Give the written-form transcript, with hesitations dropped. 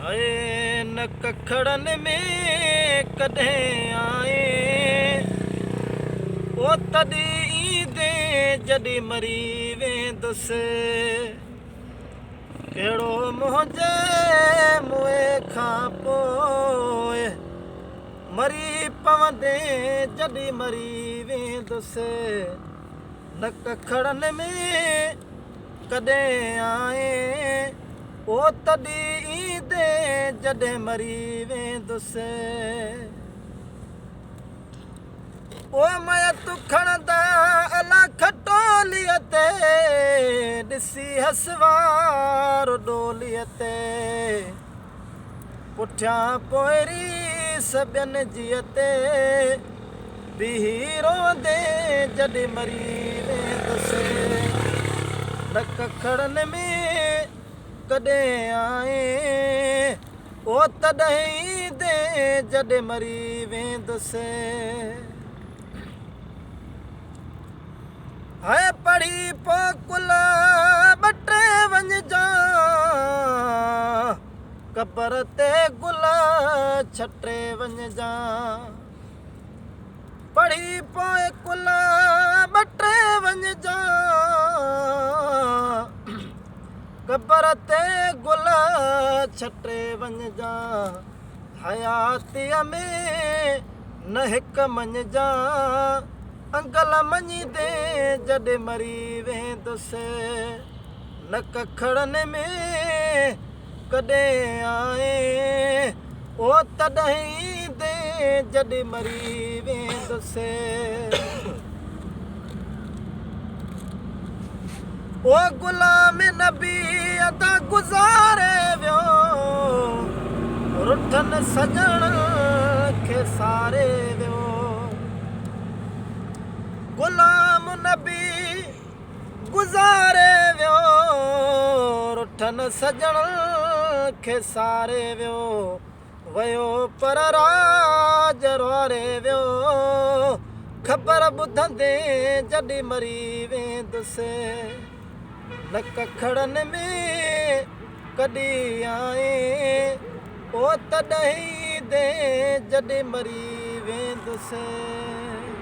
High نه ڪکڙن ۾ ڪڏهن آئين، او تڏهن ايندين جڏهن مري ويندس. ڪهڙو منهنجي موئي کان پوء مري پوندين جڏهن مري ويندس. نه ڪکڙن ۾ ڪڏهن آئين، او تڏهن ايندين جڏهن مري ويندس. او ميت کڻندا الا کٽوليء تي، ڏسي هسوار ڏوليء تي. پٺيان پوئري سٻين جيء تي، بيهي روئندين جڏهن مري ويندس. نه ڪکڙن ۾ ڪڏهن آئين، او تڏهن ايندين جڏهن مري ويندس. هيء پڙهي پوء ڪل ٻه ٽي وڃجان، قبر تي گل ڇٽي وڃجان. پڙهي پوء ڪل ٻه ٽي وڃجان، قبر تي گل ڇٽي وڃجان. حياتيء ۾ نه هڪ مڃجان، انگل مڃيندين جڏهن مري ويندس. نه ڪکڙن ۾ ڪڏهن آئين، او تڏهن ايندين جڏهن مري ويندس. او غلام نبي ادا گذاري ويو، رٺن سڄڻ کي ساري ويو. غلام نبي گذاري ويو، رٺن سڄڻ کي ساري ويو. ويو پر راڄ روئاري ويو، خبر ٻڌندين جڏهن مري ويندس. نه ڪکڙن ۾ ڪڏهن آئين، او تڏهن ايندين جڏهن مري ويندس.